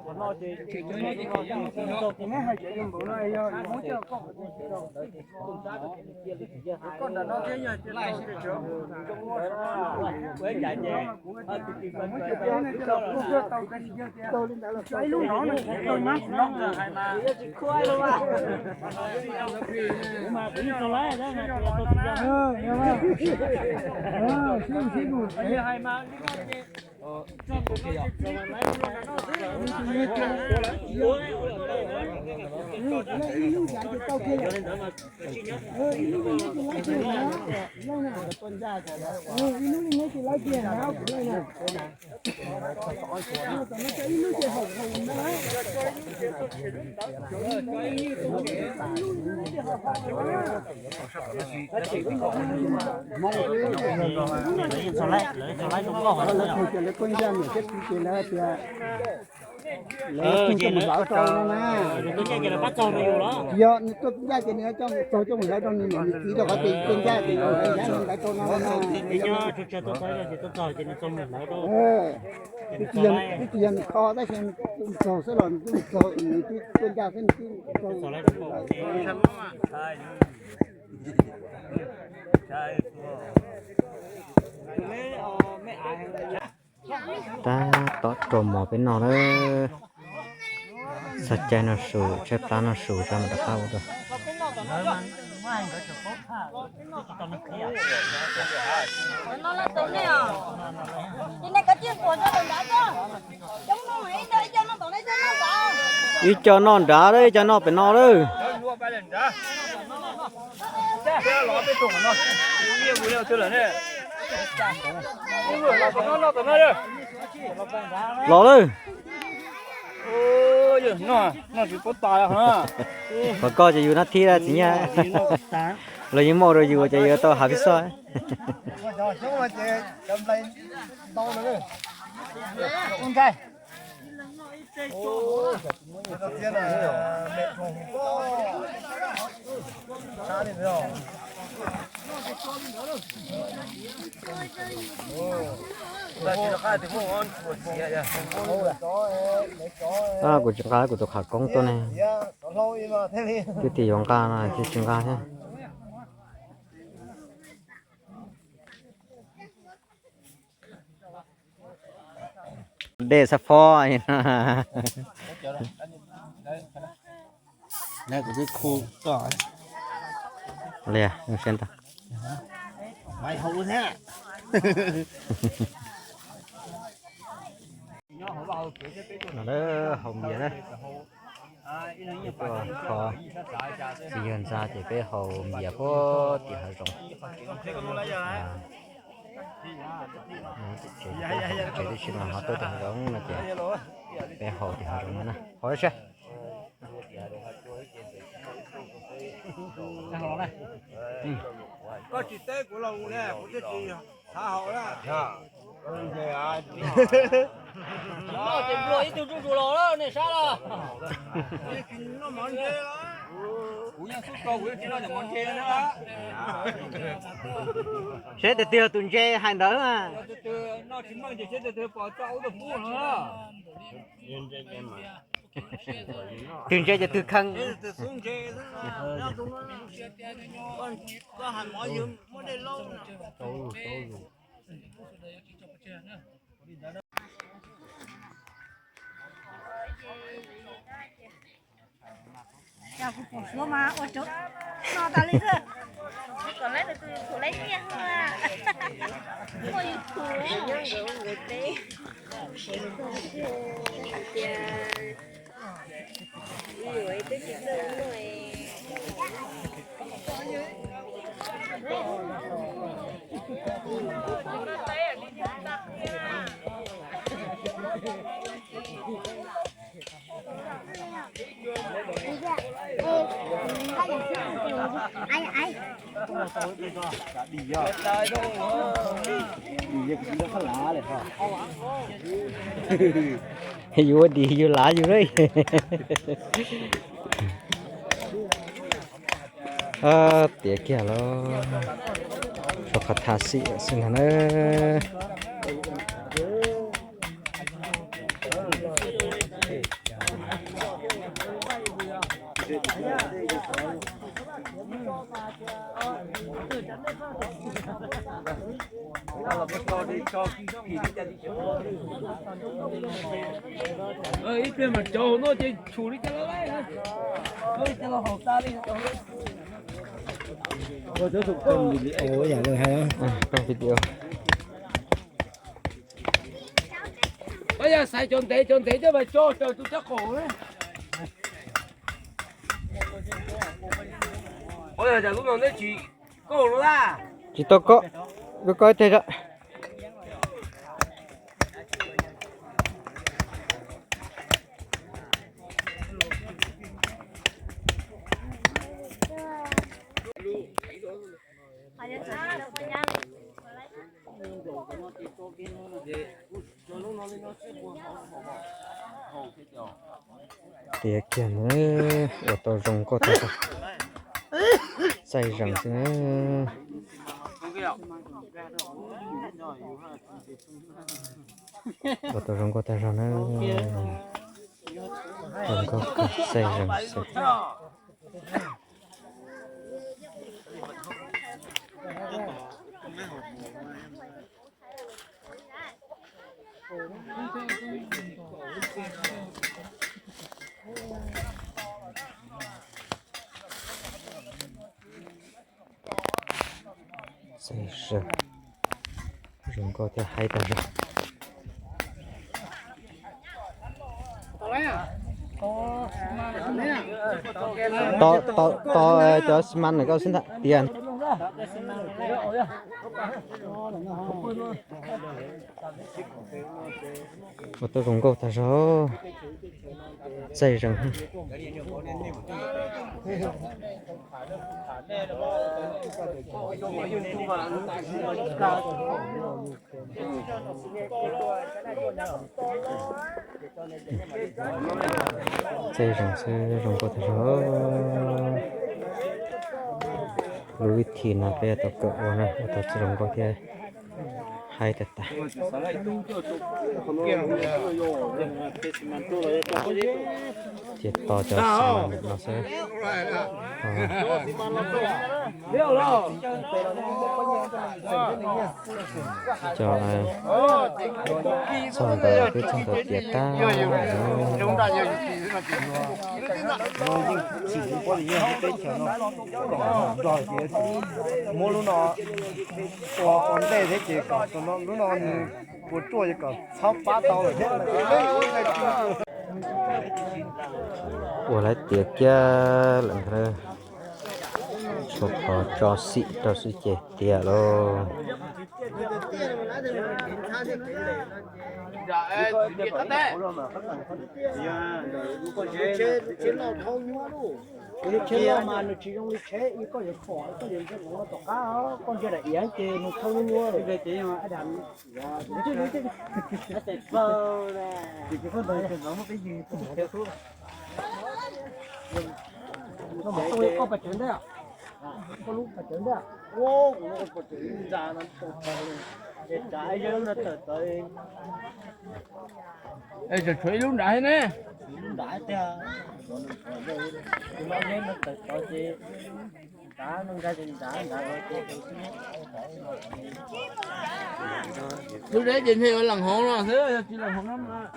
Lawv thaij ces lawv koj ncaj niam thiab txiv ces lawv tias lawv tuaj coj mus hlawv rau no na. Yog nws tuaj ncaj ces nws coj mus txog coj mus hlawv rau nws niam nws txiv rau qhov tias tuaj ncaj ces nws hlawv rau no na. Twb tsis yog nws kho tab sis nws tuaj mus txog xwb los nws twb mus txog nws twb tuaj ncaj xwb nws twb txog. Tab tom rau mov peb noj na. Txog caij noj su, tshaib plab noj su tso mam rov qab ua dua. Ib co noj nrad lawm, ib co noj pem no lawm. Los lawm. Qhov koj ces yus nab thib txiv nyab, los yeej muaj rau yus ces yus tau hav pib xoj. Kuv tsis nqa kuv tus qhov koob tuaj ne. Twb tias yuav nqa no twb tsis nqa thiab. Dej xab phob. Liag, ntag. Haus npias na. Tuaj kho txiv yawg ntxa ces peb haus npias puag tim hav zoov. Tsev tib si mas ho tuaj tim hav zoov no ces peb haus tim hav zoov no na. Haus seb. Koj tsis teb kuv los kuv ne, kuv twb tsis xav haus na. Noj ces nplua ib tug zuj zus los lawm nej sab los. Kuv yeej xub tau kuv yeej tsis noj cov mov ntse no na. Seb tus twg yog tus ntse hais ntawd na. Tus twg noj tsis meej ces seb tus twg pom tso ub tug pub no. Twg ntse ces twg kheej. Cas kuv pom suav mas ua cov no tas li xwb. Kom lawv tus tus lawv nyiaj muaj YouTube nyob nkawd nkawd teb. Tias ib yuav twb tsis txawj muaj. Yus ua dis yus lav yus lawm. Tiav kiag los tshuav qhov thab xim xwb ntag na. Ib pliag mas cov hauv no ces tshum li cas los laib, cov hauv tas li. Ua yam lawv hais. Ua yam xaiv cov ntev cov ntev coj mas tso raws tus caj qaum. Ua yam lub no neb tsis kauj los a? Tsis tau kauj, kauj ib teg. Tiav kiag na, ua tau zoo nkauj tag zog, txaij zees xwb na. Ua tau zoo nkauj tag zog na, zoo nkauj kawg, txaij zees xwb. Txaij zeeg, zoo nkauj thiab haib tag zog. Tos cov xi mas ntawm koj xwb ntag tiag. Ua tau zoo nkauj tag zog, txaij zeeg. Txaij zeeg xwb, zoo nkauj tag zog. Lub vib thim no peb yuav tau kawm ua na, ua tau txaij zoo nkauj thiab haib tag tag. Ces tos cov xi mas ntawm no xwb. Cov txog ntawd twb txog ntawd tiav tag. Muab lub no ua ua ntej thiab ces kom lub no nws puas tsuaj ces kom txhob pab tau lawm thiab. Ua lawv tiav kiag lawm ntag. Tshuav qhov tso xim rau xwb ces tiav lauj. Tsheb loj mas nws tsis zoo li tsheb, koj yuav pom koj yuav ntshe qhov tom qab, koj ntsia daim iav ces nws thawj nyuaj nyuaj. Koj pas cawv ntej, koj lub pas cawv ntej. Es tshuav ib lub nrad thiab ne. Lub deb ces ntshe yuav lees hauv no xwb, yog tsis lees hauv no mas.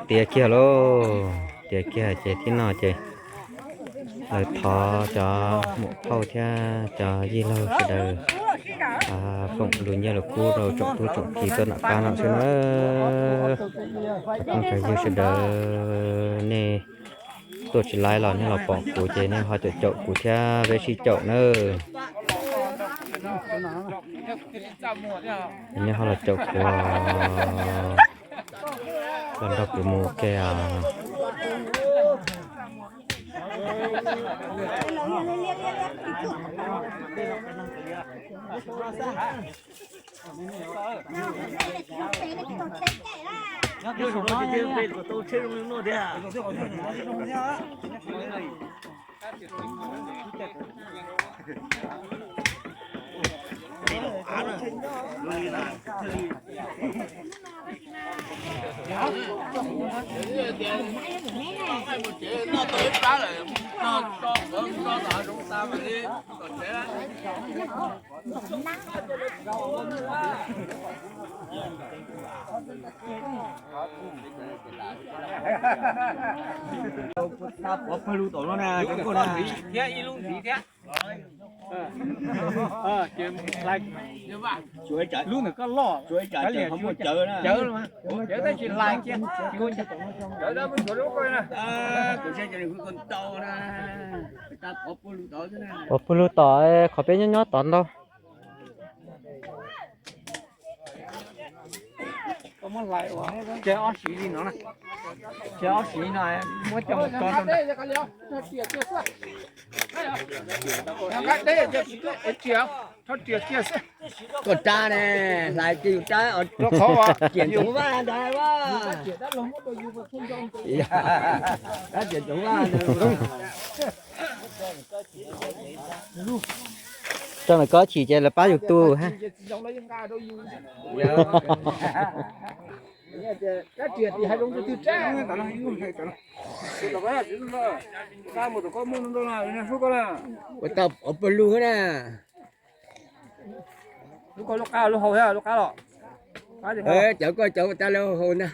Tiav kiag lauj, tiav kiag ces thib no ces lawv thov cov muam phauj thiab cov yij laug sawv daws foom lus nyiaj lus kub rau tsoom tub tsoom ki tuaj nram qab no xwb na. Cov phooj cov ywg sawv daws, nej tuaj tsis laib los nej los pom kuv ces nej ho caum caum kuv thiab peb sib caum nawb. Nej ho los caum kuv, los nrog kuv mus ua ke os. Pov pawg lug tom no na, cov nkauj na. Thiab ib lub ntxiv thiab. Lub ntawm koj loj, cawv tab sis hlais kiag. Pov pawg lug tom, qhov peb nyob nyob tod ntau. Ces ob siv li no, ces ob siv no muab coj mus tso rau. Koj rab ne, hlais kiag yus rab, ciam ntsoov vaj ntag vaj. Rab ciam ntsoov vaj ntag. Tso ntawm koj chim ces lawv pab yus tu ha. Ua tau pawg lug na. Cov koj cov ua tau lawv haus na.